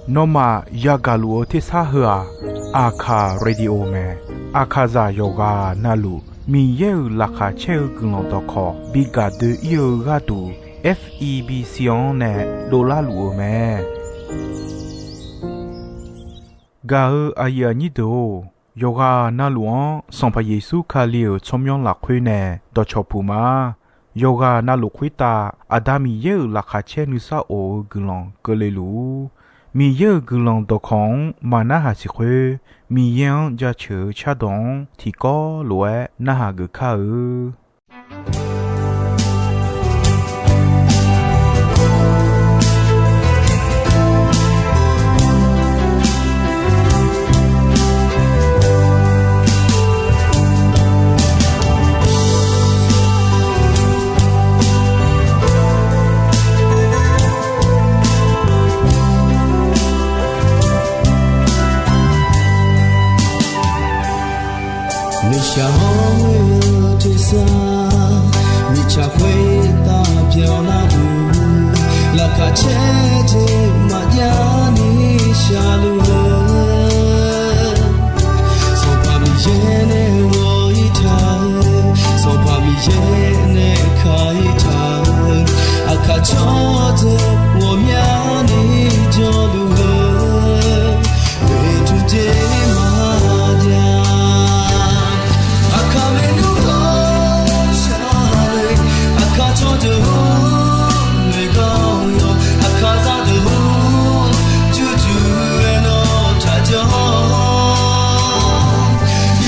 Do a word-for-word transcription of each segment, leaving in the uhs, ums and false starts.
Nawmaf yagaq luf-eu tersar heu-aq, Aqkaq Radio mae. Aqkaqzaq yawqghaq navluf Miqyaer-euq laqkhaq caer-eu guiqlanq dawqkawq bi gaq doe-ir-eu gharduq, F E B C-anr nae dovlar luf-eu mae. Gaq-eu aqyuif aqnyir deuq-or, yawqghaq navluf-anr Sanqpaq Yeqsur Kali-euq tsawrmyanr lafkhoer nae dawqcawq puq ma. Yawqghaq navluf khoertav Aqda Miqyaer-euq laqkhaq caer nuisar of-eu guiqlanq keuvle luf-ur. Miqyaer-euq guiqlanq dawqkawq-anr maqnarhaq siq khoer, Miqyaer-anr jaceuq-eu cardawq-anr tiqkawv lof-aer narhaq geuf kar-eu. Nuishaq hawr-eu tersar, mirtsaq khoertav byanlar-eu, laqkhaq caer jeq maqjav ni shaqluf-eu, Sanqpaq Miqyaer nae ghawq-ir taq-eu, Sanqpaq Miqyaer nae ka-ir taq-eu, aqkaq tsawrdeuq ghawqmyani jawrluf-eu, oeqtmq jeq maqjav. Aqkaq maernmr ghawqshaq le, aqkaq tsawrdeuq-or, noeqgar-awr yawq, aqkaq zaqdeuq-or, jurjur-aer nawr taqjanr.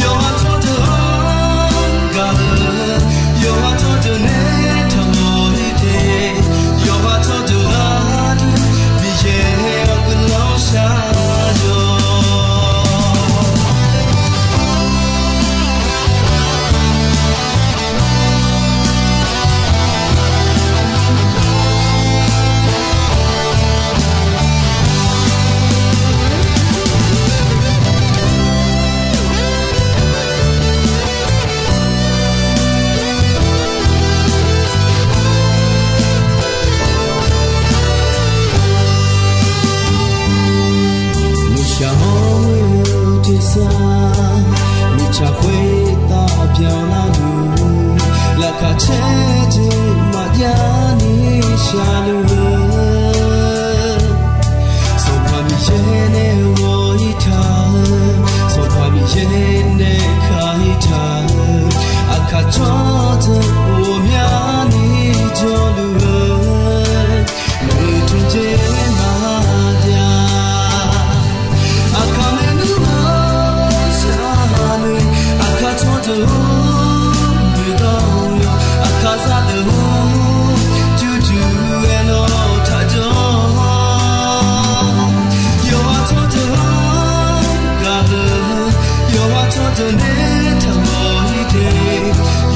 Yawqha tsawrdeuq-anr gaq-eu, yawqha tsawrdeuq nae taqmawf-ir te, yawqha tsawrdeuq gharduq Miqyaer-awr guiqlanq shar-awq. Nuishaq hawr-eu tersar, mirtsaq khoertav byanlar-eu, laqkhaq caer jeq maqjav ni shaqluf-eu, Sanqpaq Miqyaer nae ghawq-ir taq-eu, Sanqpaq Miqyaer nae ka-ir taq-eu, aqkaq tsawrdeuq ghawqmyani jawrluf-eu, oeqtmq jeq maqjav. Aqkaq maernmr ghawqshaq le, aqkaq tsawrdeuq-or, noeqgar-awr yawq, aqkaq zaqdeuq-or, jurjur-aer nawr taqjanr. Yawqha tsawrdeuq-anr gaq-eu, yawqha tsawrdeuq nae taqmawf-ir te,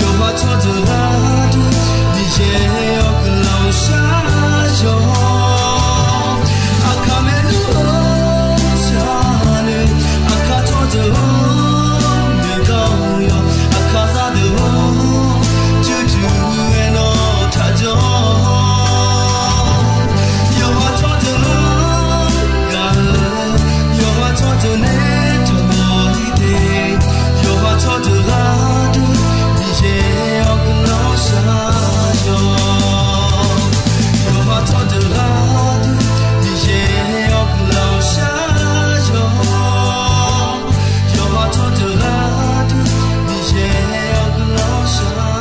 yawqha tsawrdeuq gharduq Miqyaer-awr guiqlanq shar-awq. Aqkaq maernmr ghawqshaq le, aqkaq tsawrdeuq-or, noeqgar-awr yawq, aqkaq zaqdeuq-or, jurjur-aer nawr taqjanr. Yawqha tsawrdeuq-anr gaq-eu, yawqha tsawrdeuq nae taqmawf-ir te, yawqha tsawrdeuq gharduq Miqyaer-awr guiqlanq shar-awq. Yawqha tsawrdeuq gharduq Miqyaer-awr guiqlanq shar-awq. Yawqha tsawrdeuq gharduq Miqyaer-awr guiqlanq shar-awq.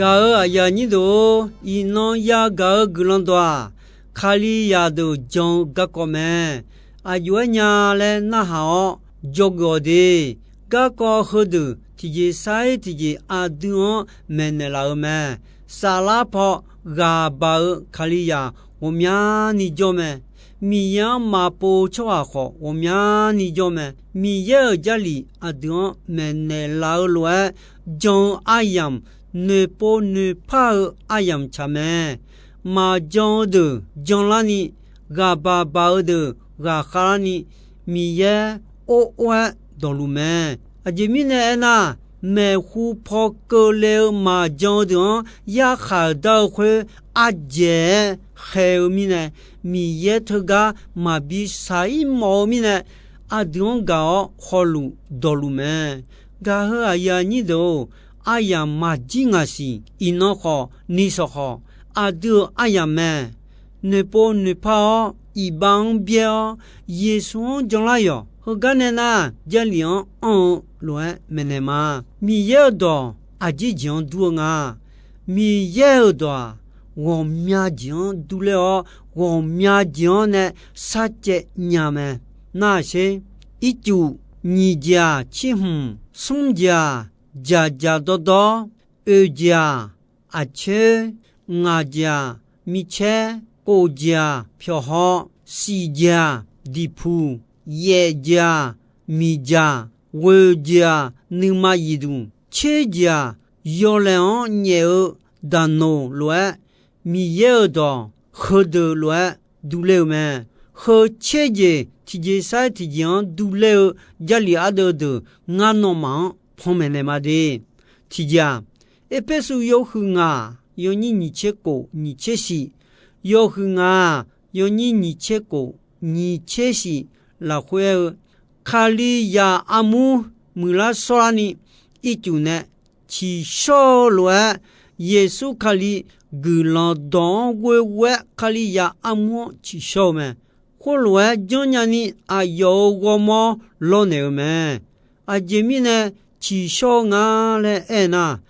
Gaq-eu aqyuif aqnyir deuq-or, iqnan yagaq-eu guiqlanq dawq-aq, Kalizaq deuq jan-eu garkawv mae. Aqjox-aer nya laer narhaq-awr dzawgeuf-awq de. Garkawv heudeuq tiqjeq sar-ir tiqjeq aqdui-anr maeqnaeq laf-eu mae. Saflar paw ghaq baq-eu Kalizaq ghawqmyani jawr mae. Miqyaer-anr maqpov-eu tsawrhaq khawf ghawqmyani jawr mae. Miqyaer-euq Jarlif aqdui-anr maeqnaeq laf-eu lof-aer jan-eu aryamq noeqpov noeqpar-eu aryamq tsaq mae. Maqjan-eu deuq janlarni, ghaqbaq baq-eu deuq ghaqkhav larni, Miqyaer or or-aer dawqluf mae. Aqjeq mirnae aernar, maeqhu paw keuvle-eu maqjan-eu deuq-anr yarkhaq dar-eu khoer ardzaeq-aer khaer-eu mirnae, Miqyaer teugar maqbi shaq-ir mawf-eu mirnae, aqdui-anr gaq-awr hawluf dawqluf mae. Gaq-eu aqyuif aqnyir deuq-or, aryamq maqjir ngaq siq. Iqnan khawf, nisawq khawf, aqdui-euq aryamq mae. Noeqpov noeqpar-awr, iqbax-anr byaer-awr, Yeqsur-anr janlar yawq. Heugar nae nar, Jarlif-anr anr-eu lof-aer maeqnaeq ma. Miqyaer-euq dawq aqjeq jeq-anr dur-eu nga. Miqyaer-euq dawq-aq, ghawqmya jeq-anr durler-awr, ghawqmya jeq-anr nae sarcaev nya mae. Nar-aq sher, ircuf, nyiq jeq-aq, cirhmq, smr jeq-aq, dzaqdzaq dawrdawr, oeq jeq-aq, aqcoer, ngaq jeq-aq, micaer, kof jeq-aq, pyawqhaw, siq jeq-aq, diqpuq, yaef jeq-aq, miqdzaq, ghoeq jeq-aq, nuima zifduq, tser jeq-aq, yawlaeq-anr nyaef-eu daqnoq lof-aer, Miqyaer-euq dawq heudeuq lof-aer durler-eu mae. Heu tser jeq tiqjeq sar-aer tiqjeq-anr durler-eu Jarlif ardeuv deuq ngar nawmaf-anr panmaeq naeq ma de. Tiqjeq-aq, Erpersu yawhuiq ngaq, yawnyir nyiq tser kof nyiq tser shiq, yawhuiq ngaq, yawnyir nyiq tser kof nyiq tser shiq lafkhoer aer-eu, Kalizaq armur muiqlar shawrlarni ircuf nae tsiqshawr-eu lof-aer, Yeqsur Kali guiqlanq dawq-anr ghoeghoe-aer Kalizaq armur-anr tsiqshawr-eu mae. Khoerlof-aer janrnya ni aqyawf-euq ghawrmawr lawrnaeq-eu mae. Aqjeq mirnae tsiqshawr-eu nga laer aernar,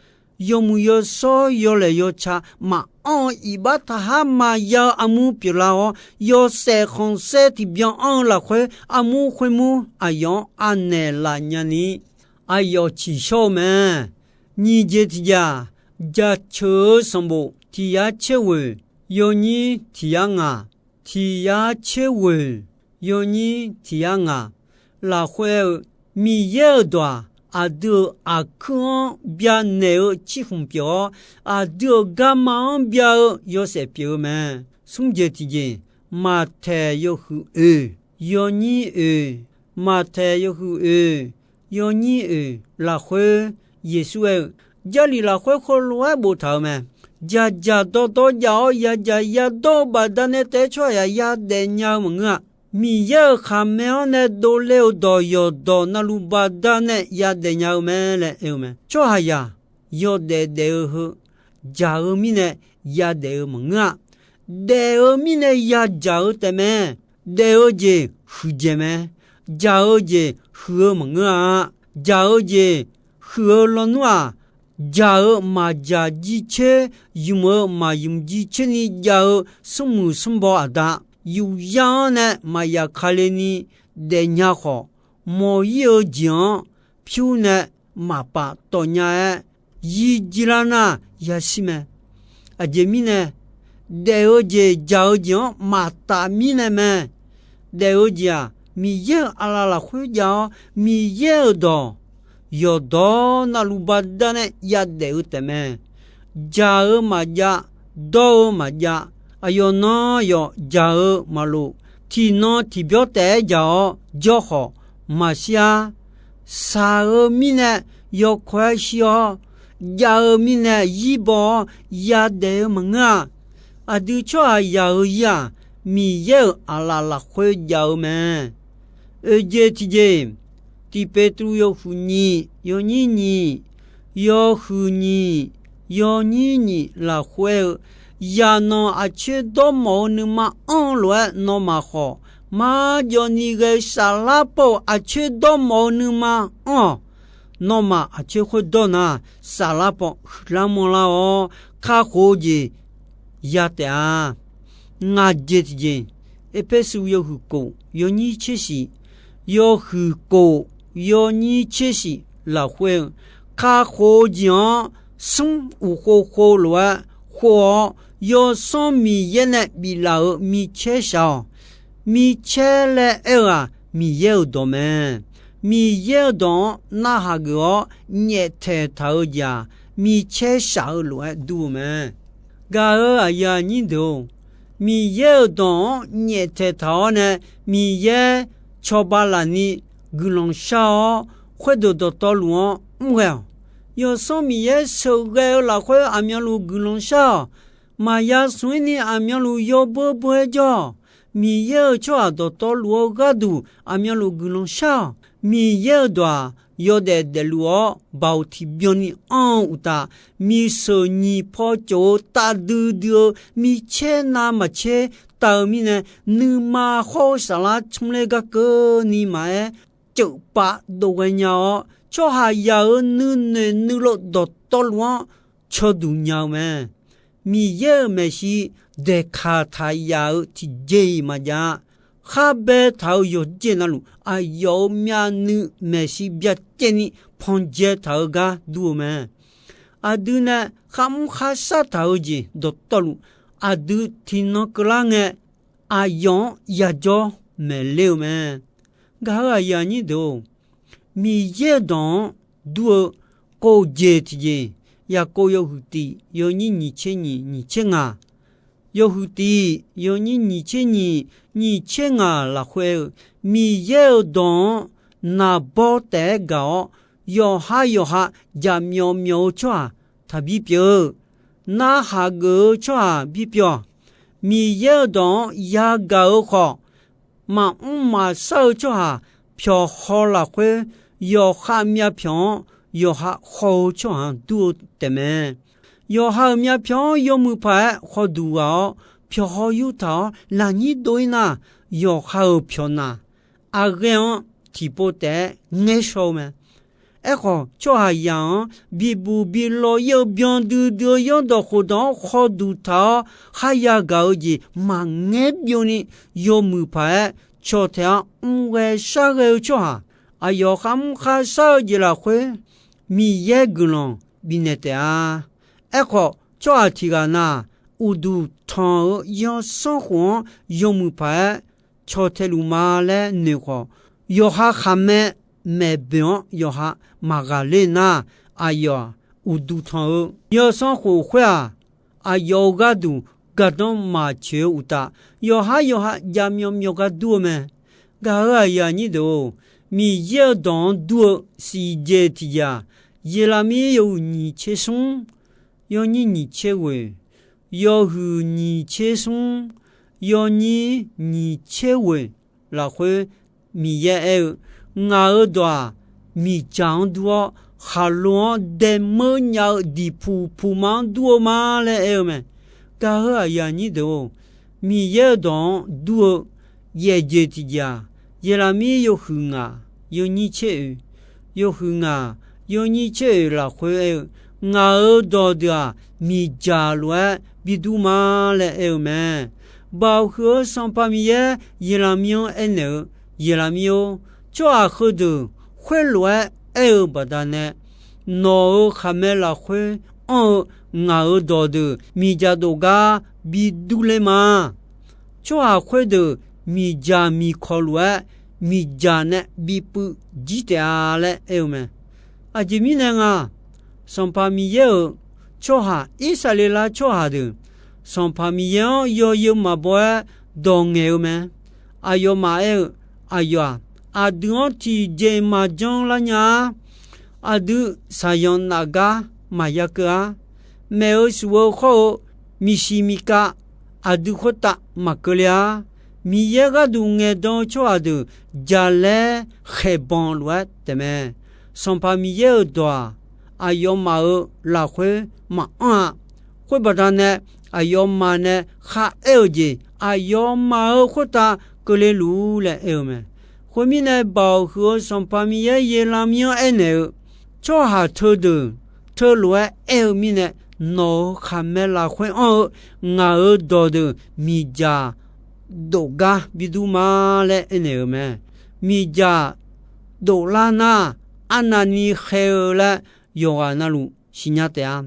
yawmuiq yawshawr yawlaeq yawca maqanr-eu iqbax taqhar maqya-eu armur pyeuflar-awr, yawshaef khanqsaer tiqbyan anr-eu lafkhoer armur khoermur aqyawf-anr anaeq laf nyani, aqyawf tsiqshawr-eu mae. Nyiq jeq tiqjeq-aq, jaceuq-eu sanqbof tiq yar tser ghoeq yawnyir tiq yar ngaq, tiq yar tser ghoeq yawnyir tiq yar ngaq lafkhoer aer-eu, Miqyaer-euq dawq-aq, aqdui-euq aqkuir-anr byanaeq-eu cirhmq pyeuf-awr, aqdui-euq garma-anr bya-eu yawshaef pyeuf-eu mae. Smr jeq tiqjeq, Maqtaeq yawhuiq oeq yawnyir oeq, Maqtaeq yawhuiq oeq yawnyir oeq lafkhoer Yeqsur aer-eu, Jarlif lafkhoer heulof-aer boftaq-euq mae. Dzaqdzaq dawrdawr jav-awr yadzaq yadawr-eu baqdanae taef-aer tsawrhaqzaq yadaef nya-eu maqngeur-a. Miqyaer-euq khaqmae-anr nae dovler-eu dawq yawqdawq navluf baqdanae yadaef nya-eu mae laer aer-eu mae. Tsawrhaqzaq yawdaef daef-eu heu jaq-eu mirnae yadaef-eu maqngeur-a. Daef-eu mirnae yadzaq-eu taefmae. Daef-eu jeq huiqdzaeq mae. Jaq-eu jeq huiq-eu maqngeur-a. Jaq-eu jeq huiq-eu lawnmr-aq, jaq-eu maqjaq jircoer, ymq-eu maqymq jircoer ni jav-eu smrmuiq smrbaw aqda, yufzar-anr nae maqyaf kale ni daefnya khawf, mawq-ir-eu jeq-anr pyur nae maqpaf tawfnya-aer yir jirlar nar yashir mae. Aqjeq mirnae, daef-eu jeq jaq-eu jeq-anr maqtaf mirnae mae. Daef-eu jeq-aq, Miqyaer-euq aqlaf lafkhoer jav-awr, Miqyaer-euq dawq yawqdawq navluf baqdanae yadaef-eu taefmae. Jaq-eu maqjav, dawr-eu maqjav, aqyawf nan yawf jaq-eu maqlof, tiqnan tiqbyawr taef-aer jaq-awr jawr khawf maqshir-ar. Shaq-eu mirnae yawkawr-aer shir-awr, jav-eu mirnae yir baw-awr yadaef-eu maqngeur-a. Aqdui tsawrhaqzaq-eu ir-aq, Miqyaer-euq aqlaf lafkhoer jav-eu mae. Oeq jeq tiqjeq, Tiq Petru yawhuiq nyiq yawnyir nyiq, yawhuiq nyiq yawnyir nyiq lafkhoer aer-eu, yaqnanq aqcoer dawrmawf-eu nuima anr-eu lof-aer nawmaf khawf, marjawv ni ghae-eu saflar paw-euq aqcoer dawrmawf-eu nuima anr-awq. Nawmaf aqcoer khoerdawr nar, saflar paw huiqlar manrlar-awr, kakhof-eu jeq ya taef-a. Ngaq jeq tiqjeq, Erpersu yawhuiq kof yawnyir tser shif, yawhuiq kof yawnyir tser shif lafkhoer-eu, kakhof-eu jeq-anr smr uqkhov khov lof-aer khov-awr, Yawsanr Miqyaer nae biflaf-euq micaer shaq-awq. Micaer laer aer-eu-aq, Miqyaer-euq dawq mae. Miqyaer-euq dawq-anr narhaq geuf-awr nyaeftaeq taq-eu jeq-aq, micaer shaf-eu lof-aer dur-eu mae. Gaq-euq aqyuif aqnyir deuq-or, Miqyaer-euq dawq-anr nyaeftaeq taq-awr nae, Miqyaer cawba lafni guiqlanq shar-awr, khoerdeuq dawqtawvluf-anr mr ghae-awq. Yawsanr Miqyaer sheuqghae-eu lafkhoer aqmyanluf guiqlanq shar-awq. Maqya smq-ir ni aqmyanluf yawbeur beur-aer jawr-awq. Miqyaer-euq tsawrhaq dawqtawvluf-eu gharduq aqmyanluf guiqlanq shar-awq. Miqyaer-euq dawq-aq, yawdaef daefluf-awr, baoq tiqbyan ni anr-eu uqtaf, miqsheuq nyiq paw cof-eu taf duidui-eu micaer navmaqtser taf-eu mirnae, nuima khawr-eu saflar tsmr ler gar keuvni maqaer, ceufpav dov ghae nya-awr, tsawrhaqzaq-euq nuinoeq nuilov dawqtawvluf-anr caw duq nya-eu mae. Miqyaer-euq maeqshi daeqkaq taq yaf-eu tiqjeq-iq maqjav-a. Khar baetaq-euq yawqjeq navluf, aqyawf-euq myavnuiv maeqshi byacaevni panjae taq-eu gar dur-eu mae. Aqdui nae kharmr kharshar taq-eu jeq dawqtawvluf, aqdui tiqnan keuvlar ngae, aqyawf-anr yajawr maeqler-eu mae. Gaq-euq aqyuif aqnyir deuq-or, Miqyaer-euq dawq-anr dur-eu kov jeq tiqjeq, Yaqkov yawhuiq tiq yawnyir nyiq tser nyiq nyiq tser ngaq, yawhuiq tiq yawnyir nyiq tser nyiq nyiq tser ngaq lafkhoer-eu, Miqyaer-euq dawq-anr naqbawr taef-aer gaq-awr, yawqha yawqha jaqmyawf myawf-eu tsawrhaq taqbi pyeuf-eu, narhaq geuf-eu tsawrhaq bipyeuf-awq. Miqyaer-euq dawq-anr yagaq-eu khawf, maqmr maqshar-eu tsawrhaq pyawqhaw lafkhoer, yawqha myavpyawq-anr yawqha haw-eu tsawrhaq-anr dur-eu taefmae. Yawqha-euq myavpyawq-anr yawmuiq paq-aer khawduq ghaq-awr, pyawqhaw yurtaq-awr lafnyir dov-ir nar, yawqha-euq pyawqnaq aqghaer-anr tiqpov taef-aer ngaershaw-eu mae. Aerkhawf, tsawrhaqzaq-anr bibuq bi law-ir-eu byan duidui-eu zanrdawq khofdawq-anr khawduq taq-awr kharya gaq-eu jeq maqngaer byovni, yawmuiq paq-aer caw tae-awr mrghae sharghae-eu tsawrhaq, aqyawf kharmr kharshar-eu jeq lafkhoer Miqyaer guiqlanq bifnaeq taef-a. Aerkhawf, tsawrhaq tiq ghaq na-aq, uqduq tanq-eu zanrsanrkhof-anr yawmuiq paq-aer caw tae luf ma laer noeq khawf, yawqha khaqmae maeqboeq-anr yawqha maqghaqler nar, aqyawf-aq, uqduq tanq-eu zanrsanrkhof khoer-aq, aqyawf-euq gharduq gardanr maqtsoeq-eu uqtaf, yawqhar yawqha javmyawf myawf gar dur-eu mae. Gaq-euq aqyuif aqnyir deuq-or, Miqyaer-euq dawq-anr dur-eu siqjeq tiqjeq-aq, Yeqlaqmir yawhuiq nyiq tser smr, yawnyir nyiq tser ghoeq, yawhuiq nyiq tser smr, yawnyir nyiq tser ghoeq lafkhoer Miqyaer aer-eu, Ngaq-euq dawq-aq, miqdzaq-anr dur-awr, khaqlo-anr daemeur nya-eu diqpuq puqma-anr dur-eu ma laer aer-eu mae. Gaq-euq aqyuif aqnyir deuq-or, Miqyaer-euq dawq-anr dur-eu yaefjeq tiqjeq-aq, Yeqlaqmir yawhuiq ngaq, yawnyir tser oeq, yawhuiq ngaq, yawnyir tser oeq lafkhoer aer-eu, Ngaq-euq dawqdeuq-aq, miqdzaq lof-aer bidur ma laer aer-eu mae. Baoq huiq-eu Sanqpaq Miqyaer Yeqlaqmir-anr aernaeq-eu, Yeqlaqmir-or, tsawrhaq heudeuq khoerlof-aer aer-eu baqdanae, nawq-euq khaqmae lafkhoer anr-eu ngaq-euq dawqdeuq miqdzaq dof gar bidur ler ma. Tsawrhaq khoerdeuq miqdzaq miqkawq lof-aer, miqdzaq nae bipuiv jir taef-a laer aer-eu mae. Aqjeq mirnae nga, Sanqpaq Miqyaer-euq tsawrhaq Irsaqleqlav tsawrhaq deuq, Sanqpaq Miqyaer-anr yawzeu maqbaw-aer dawq ngaeq-eu mae. Aqyawfmaf aer-eu, aqyawf-aq, aqdui-anr tiqjeq maqjan lar nya-ar. Aqdui saqyanq naf gar maqya keuv-ar. Maef-eu shuf-eu khawr-eu miqsiq miqkav aqdui khoertav maqkeuv le-ar. Miqyaer gharduq ngaeqdan-eu tsawrhaq deuq jaqlaer khaeqbanq lof-aer taefmae. Sanqpaq Miqyaer-euq dawq-aq, aqyawfmaf-euq lafkhoer maqanr-a. Khoer baqdanae, aqyawfmaf nae kharaer-euq jeq aqyawfmaf-euq khoertav keuvle luf-ur laer aer-eu mae. Khoermirnae, Baoq huiq-eu Sanqpaq Miqyaer Yeqlaqmir-anr aernaeq-eu, tsawrhaq teudeuq teulof-aer aer-eu mirnae, nawq-euq khaqmae lafkhoer anr-eu ngaq-euq dawqdeuq miqdzaq dof gar bidur ma laer aernaeq-euq mae. Miqdzaq dof lar nar, arnavni khaer-eu laer yawqghaq navluf siqnya taef-a.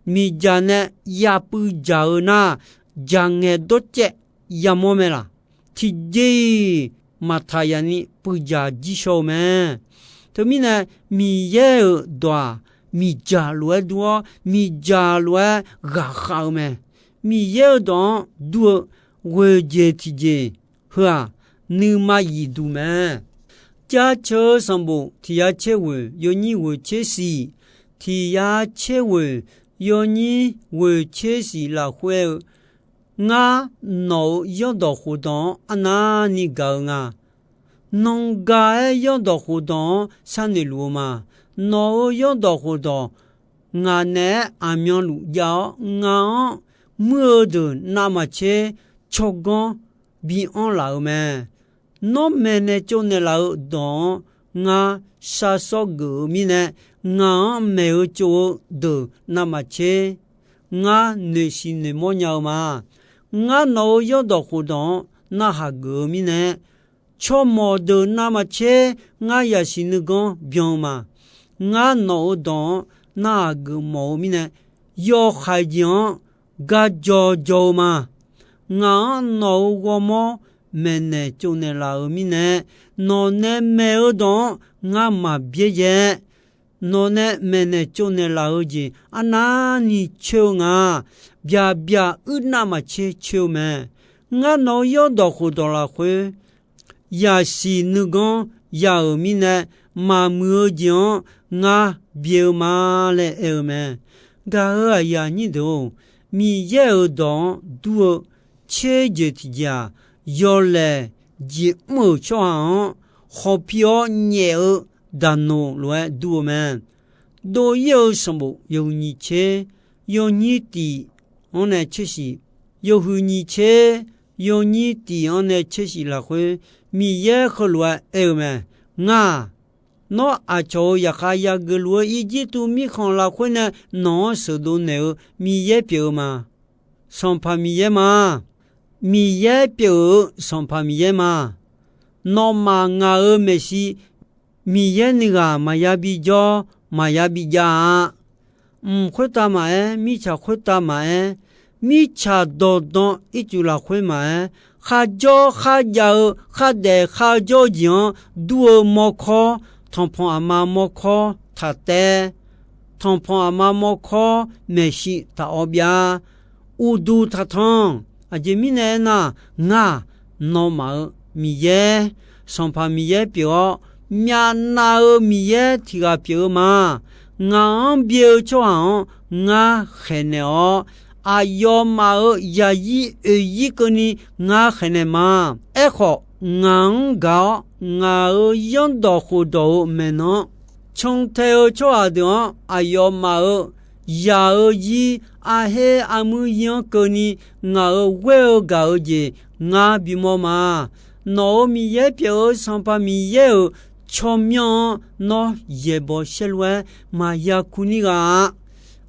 Miqdzaq nae yapuiv dzaq-eu nar, dzaq ngaeq dawrcaev yamawr mae laq. tiqjeq-iq maqtaq yaf ni puiqdzaq jir shaw-eu mae. Teumirnae, Miqyaer-euq dawq-aq, miqdzaq lof-aer dur-awr, miqdzaq lof-aer ghaqkhav-eu mae. Miqyaer-euq dawq-anr dur-eu ghoeq jeq tiqjeq heu-aq, nuima yif duq mae. Jaceuq-eu sanqbof tiq yar tser ghoeq yawnyir ghoeq tser shif, tiq yar tser ghoeq yawnyir ghoeq tser shif lafkhoer-eu, Ngar nawq-euq yawrdawq khofdawq-anr arnavni gaq-eu nga. Nan ga-aer yawrdawq khofdawq-anr sharnoeq luf-eu ma. Nawq-euq yawrdawq khofdawq ngaq naeq-aer aqmyanluf jav-awr, ngaq-anr muir-eu deuq navmaqtser tsawrganr bi anr laf-eu mae. Nawr maeqnaeq tsovnaeq laf-eu dawq-anr ngar sharsawr geuf-eu mirnae, ngaq-anr maeq-eu tsov-eu deuq navmaqtser ngar noeqshiq noeqmawr nya-eu ma. Ngar nawq-euq yawrdawq khofdawq-anr narhaq geuf-eu mirnae, tsawrmawq deuq navmaqtser ngar yasiq nuiganr byan-eu ma. Ngar nawq-euq dawq-anr narhaq geufmawf-eu mirnae, yawhaiq jeq-anr gardzaw dzaw-eu ma. Ngaq-anr nawq-euq ghawrmawr maeqnaeq tsovnaeq laf-euq mirnae, nawq nae maeq-eu dawq-anr ngar maq byaerdzae. Nawq nae maeqnaeq tsovnaeq laf-eu jeq arnavni coer-eu nga. Byaqbyaq uir navmaqtser coer-eu mae. Ngar nawq-euq yawrdawq khofdawq lafkhoer yasiq nuiganr ya-euq mirnae, maqmuiq-eu jeq-anr ngar byae-eu ma laer aer-eu mae. Gaq-euq aqyuif aqnyir deuq-or, Miqyaer-euq dawq-anr dur-eu tser jeq tiqjeq-aq, yawlaeq jeq mr-euq tsawrhaq-anr khawqpi-awr nyaef-eu daqnoq lof-aer dur-eu mae. Dov-ir-eu sanqbof yawhuiq nyiq tser yawnyir tiq-anr nae tser shif, yawhuiq nyiq tser yawnyir tiq-anr nae tser shif lafkhoer, Miqyaer heulof-aer aer-eu mae. Ngar-aq, nawr aqcawq-euq zaqkhav yageuf luf-eu Irjirtuv mirkhanq lafkhoer nae nawq-anr sheuqdov naeq-eu Miqyaer pyeuf-eu ma. Sanqpaq Miqyaer ma. Miqyaer pyeuf-eu Sanqpaq Miqyaer ma. Nawmaf ngaq-euq maeqshi Miqyaer nuighaq maqya bijawr, maqya bijav-a. Mq khoertav maqaer, mirtsaq khoertav maqaer, mirtsaq dawqdan ircuf lafkhoer maqaer, kharjawr kharjav-eu khardaef kharjawr-eu jeq-anr dur-eu mawrkawr, tanqpanq aqma mawrkawr taq taev, tanqpanq aqma mawrkawr maeqshi taq awv byav, uqduq taq tanq. Aqjeq mirnae aernar, ngar-aq, nawmaf-euq Miqyaer, Sanqpaq Miqyaer pyeuf-awr, myavnav-eu Miqyaer tiq ghaq pyeuf-eu ma. Ngaq-anr byae-eu tsawrhaq-anr ngar khaeqnaeq-awr, aqyawfmaf-euq zaqzir oeqzir keuvni ngar khaeqnaeq ma. Aerkhawf, ngaq-anr gaq-awr ngaq-euq zanrdawq khofdawq-euq maeqnan-anr cantae-eu tsawrhaq deuq-anr aqyawfmaf-euq zaq-eu zir arher armuir zir-anr keuvni ngaq-euq ghoer-eu gaq-eu jeq ngar bimawr ma. Nawq-euq Miqyaer pyeuf-eu Sanqpaq Miqyaer-euq tsawrmyanr-anr nawr yaeqbawq saerlu-aer maqya kur nir ghaq-a.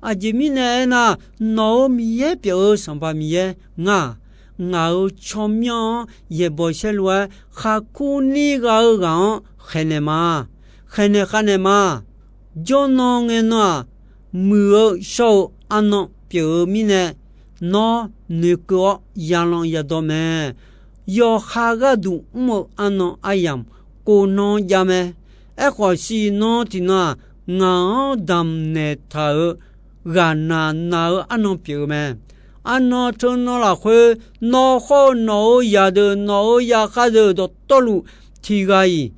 Aqjeq mirnae aernar, nawq-euq Miqyaer pyeuf-eu Sanqpaq Miqyaer ngar-aq, ngaq-euq tsawrmyanr-anr yaeqbawq saerlu-aer khaqkur nir ghaq-eu ghaq-anr khaeqnaeq ma. Khaeqnaeq khavnaeq ma. Jawrnan ngae nan-aq, muiq-eu shawr-eu arnan pyeuf-eu mirnae, nawr noeqkeuv-awr yalan yadawr mae. Yawqha gharduq mr-eu arnan aryamq, kof nan jav mae. Aerkhawf, siq nan tiqnan-aq, ngaq-anr damqnaeq taq-euq ghaqnaq naq-eu arnan pyeuf-eu mae. Arnan teunan lafkhoer, nawr khawr-eu nawq-euq zaqdeuq, nawq-euq zaqkhav deuq dawqtawvluf tiq ghaq-iq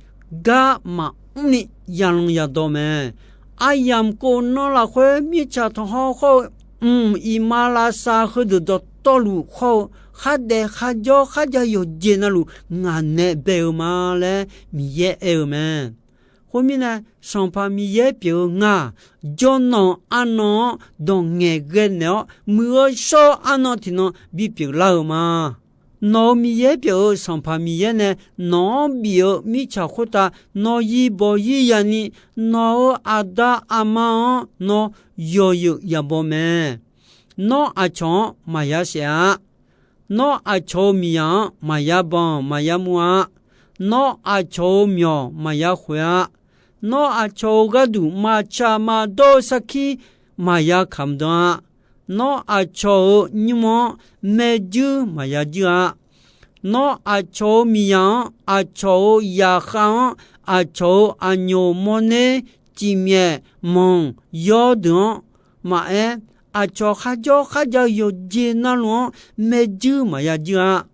gar maqmr ni yalan yadawr mae. Aryamq kof nan lafkhoer, mirtsaq tanqkhawr khawr-eu mq iqmalavshav heudeuq dawqtawvluf khawr-eu khardaef kharjawr kharjav yawqjeq navluf ngaq nae bae-eu ma laer Miqyaer aer-eu mae. Khoermirnae, Sanqpaq Miqyaer pyeuf-eu ngar-aq, jawrnan arnan-anr dawq ngaeqghae naeq-awr, muiq-eu shawr-eu arnan tiqnan bipyeuf lar-euq ma. Nawq-euq Miqyaer pyeuf-eu Sanqpaq Miqyaer nae nawq-anr bif-eu mirtsaq khoertav nawq yibawq yir yaf ni, nawq-euq aqda aqma-anr nawr yawzeu yabaw mae. Nawr aqcawq-anr maqya saef-a. Nawr aqcawq-euq miqyaq-anr maqya banq maqya muv-a. Nawr aqcawq-euq myawq maqya khoeq-a. Nawr aqcawq-euq gharduq maqtsaq maqdawr-eu sarkir maqya kamq dan-a. Nawr aqcawq-euq nymr-anr maerjuir maqya juir-a. Nawr aqcawq-euq miqzaq-anr, aqcawq-euq zaqkhav-anr, aqcawq-euq aqnyoq mawrner, cifmyaef manq yawr deuq-anr maqaer, aqcawq kharjawr kharjav-eu yawqjeq navluf-anr maerjuir maqya juir-a.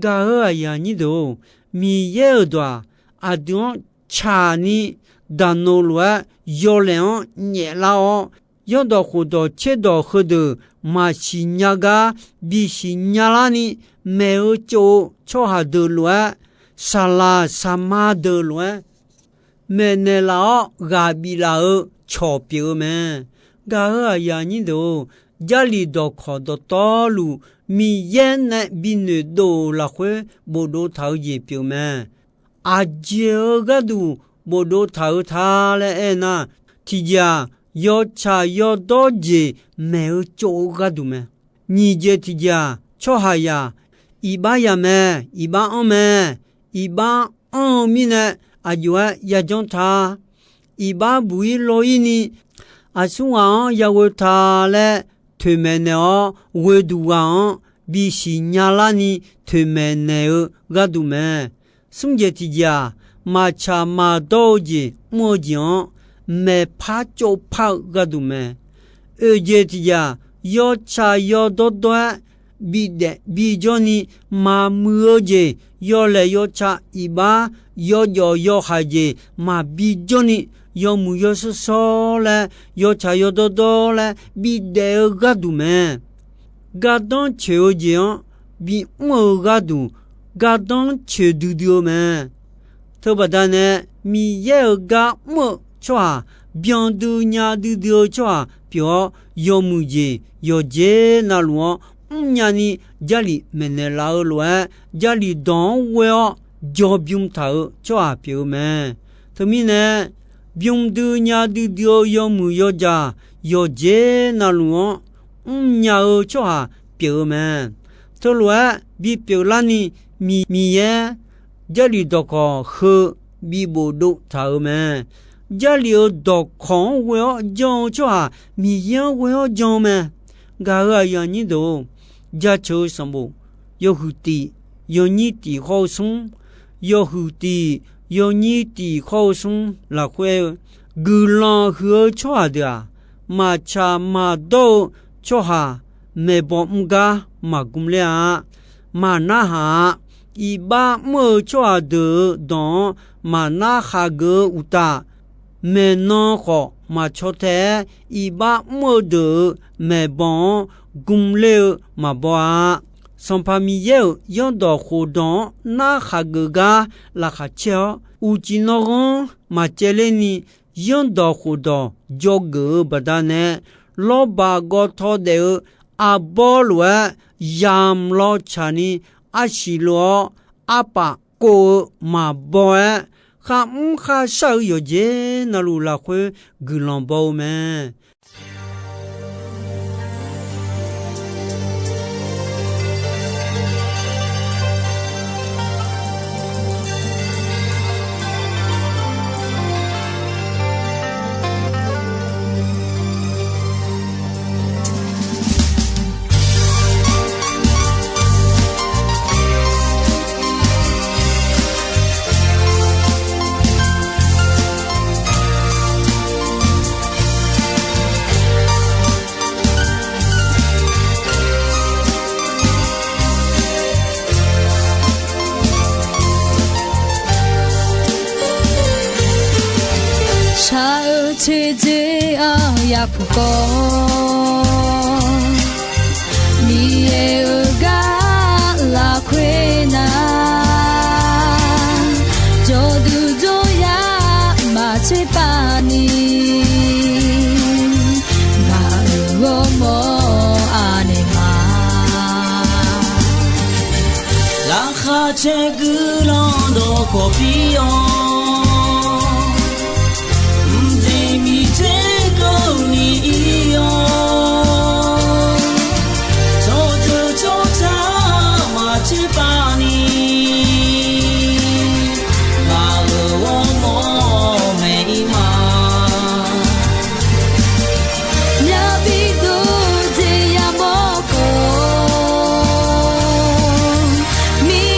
Gaq-euq aqyuif aqnyir deuq-or, Miqyaer-euq dawq-aq, aqdui-anr tsaqni daqnoeq lof-aer yawlaeq-anr nyaeflar-awr, zanrdawq khofdawq tserdawq heudeuq maqsiq nya gar bisiq nya larni, maeq-eu tsov-eu tsawrhaq deuq lof-aer, saqlaq saqma deuq lof-aer maeqnaeq laf-awr ghaq biflaf-eu cawq pyeuf-eu mae. Gaq-euq aqyuif aqnyir deuq-or, Jarlif dawqkawq dawqtawvluf Miqyaer nae binoeq dov-euq lafkhoer bofdov taq-eu jeq pyeuf mae. Aqjeq-eu gharduq bofdov taq-eu ta laer aernar, tiqjeq-aq, yawtsaq yawdawr jeq maeq-eu tsov-eu gharduq mae. Nyiq jeq tiqjeq-aq, tsawrhaqzaq iqbax yamai, iqbax anr mae. Iqbax anr-eu mirnae aqjox-aer yajanr ta. Iqbax buq-ir law-ir ni aqsurghaq-anr yaghoe ta laer toeqmaeq naeq-awr, ghoeduq ghaq-anr bisiq nya larni toeqmaeq naeq-eu gharduq mae. Smr jeq tiqjeq-aq, maqtsaq maqdawr-eu jeq mr-eu jeq-anr maeqpar tsovpar-eu gharduq mae. Oeq jeq tiqjeq-aq, yawtsaq yawdawr dawr-aer bidaef bijawr ni maqmuiq-eu jeq, yawlaeq yawtsaq iqbax yawjawf yawhaiq jeq maqbi jawr ni, yawmuiq yawshawr shawr laer, yawtsaq yawdawr dawr laer bidaef-eu gharduq mae. Gardanr coeq-eu jeq-anr bimr-eu gharduq, gardanr coeq duidui-eu mae. Teubaqda nae Miqyaer-euq gar mr-eu tsawrhaq, byandui nya duidui-eu tsawrhaq pyeuf-awr, yawmuiq jeq yawqjeq navluf-anr mrnya ni Jarlif maeqnaeq laf-eu lof-aer, Jarlif dawq-anr ghoe-awr jawr bym taq-eu tsawrhaq pyeuf-eu mae. Teumirnae, bym dui nya duidui-eu yawmuiq yawjaq yawqjeq navluf-anr mrnya-eu tsawrhaq pyeuf-eu mae. Teulof-aer bipyeuf larni, Miqyaer Jarlif dawqkawq heu bibofdov taq-euq mae. Jarlif-euq dawqkawq-anr ghoe-awr jan-eu tsawrhaq Miqyaer-anr ghoe-awr jan-eu mae. Gaq-euq aqyuif aqnyir deuq-or, Jaceuq-eu sanqbof yawhuiq tiq yawnyir tiq khawr-eu smr, yawhuiq tiq yawnyir tiq khawr-eu smr lafkhoer-eu, guiqlanq huiq-eu tsawrhaq deuq-aq, maqtsaq maqdawr-eu tsawrhaq maeqbawq mr gar maqgmr ler-a. Maqnarhaq-a. Iqbax mr-eu tsawrhaq deuq-euq dawq-anr maqnar hageuf-eu uqtaf, maeqnan khawf maqcaw tae-aer, iqbax mr-eu deuq-euq maeqbawq-anr gmr ler-eu maqbaw-a. Sanqpaq Miqyaer-euq zanrdawq khofdawq-anr narhaq geuf gar laqkhaq caer-awr, uqcif nanrghanr maqcaevler ni, zanrdawq khofdawq dzawgeuf-eu baqdanae, lawrbaq gawtaw daef-eu arbawr lof-aer yamq law tsaq ni, arsiq lof-awr arpaf kov-eu maqbaw-aer, kharmr kharshar-eu yawqjeq navluf lafkhoer guiqlanq baw-eu mae. Shaq-eu teqdzeq-a yapuq kawv, Miqyaer-euq gar lafkhoer nar, jawrduq jawryar maqtser pav ni, ngaq-euq ghawrmawr aqnaeq ma. Laqkhaq caer guiqlanq dawqkawq pir-awr, mqjeq miqter keuvni ir-awr, tsawrjeuq tsawrca maqtser pav ni, ngaq-euq ghawrmawr maeq ir ma. Myavbi dov jeq yamawr khawf, Miqyaer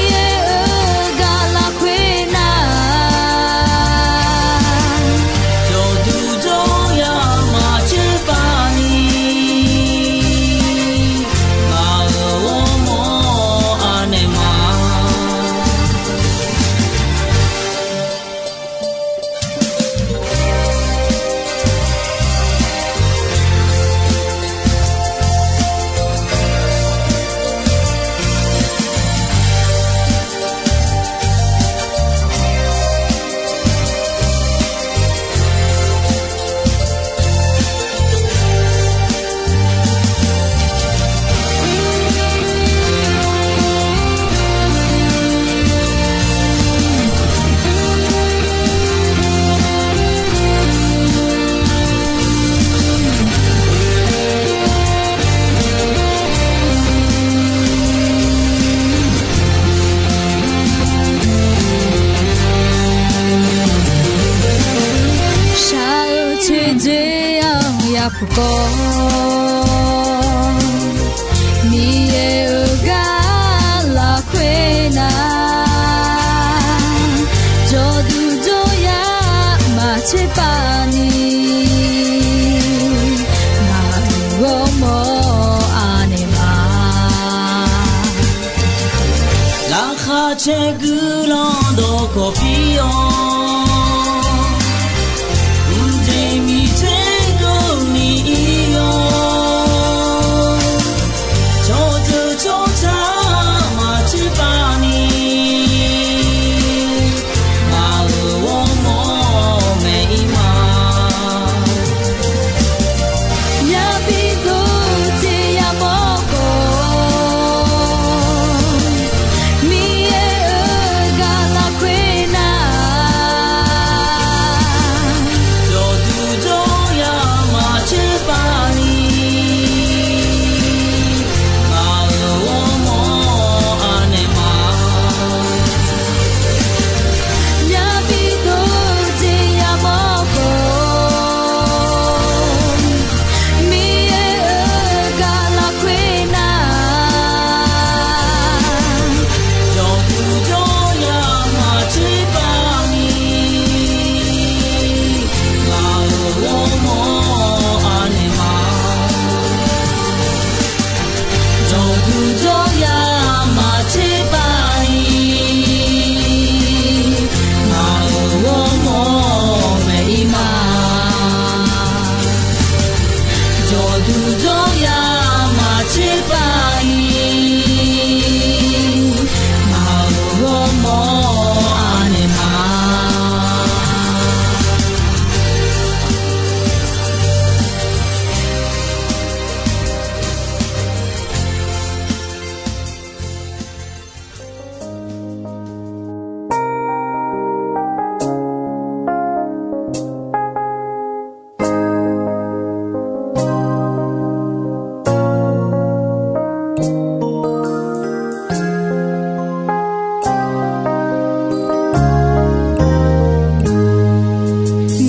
Arpukawv, Miqyaer-euq gar lafkhoer nar, jawrduq jawryar maqtser pav ni, ngaq-euq ghawrmawr anaeq ma. Laqkhaq caer guiqlanq dawqkawq pir-awr, mqjeq miqter keuvni ir-awr, tsawrjeuq tsawrca maqtser pav ni, ngaq-euq ghawrmawr maeq ir ma. Yabi dov jeq yamawr khawf, Miqyaer-euq gar lafkhoer nar, jawrduq jawryar maqtser pav ni, ngaq-euq ghawrmawr anaeq ma. Yabi dov jeq yamawr khawf, Miqyaer-euq gar lafkhoer nar, jawrduq jawryar maqtser pav ni, ngaq-euq ghawrmawr anaeq ma. Jawrduq jawryar maqtser pav ni, ngaq-euq ghawrmawr maeq ir ma. Jawrduq jawryar maqtser pav ni, ngaq-euq ghawrmawr anaeq ma.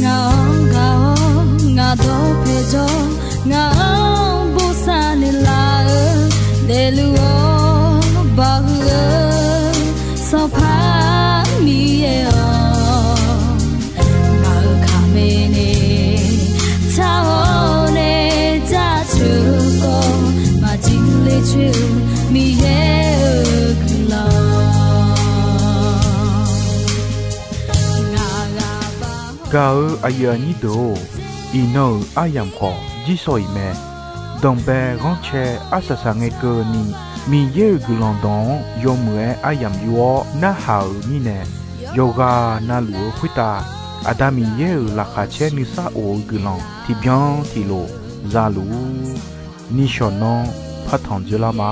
Ngaq-anr gaq-awr ngaq dawr paejaw, ngaq-anr bosav naeqlaf-eu, daefluf-awr bawhuiq-eu Sanqpaq Miqyaer-awq, ngaq-euq kaqmae nae tsar-awr nae jaceuq-eu khawf, maqjir ler coer-eu Miqyaer-euq guiqlanq. Gaq-eu aqyuif aqnyir deuq-or, iqnan-euq aryamq khawf jirsawq iq mae. Danqbae ghanrcae arsaq saq ngae keuvni, Miqyaer-euq guiqlanq dawq-anr yawmuiq-aer aryamq yur-awr narhaq-euq mirnae, yawqghaq navluf-eu khoertav Aqda Miqyaer-euq laqkhaq caer nuisar of-eu guiqlanq tiqbyan tiqlof za luf-ur. Nishawq nanr partanq dzeurlar ma.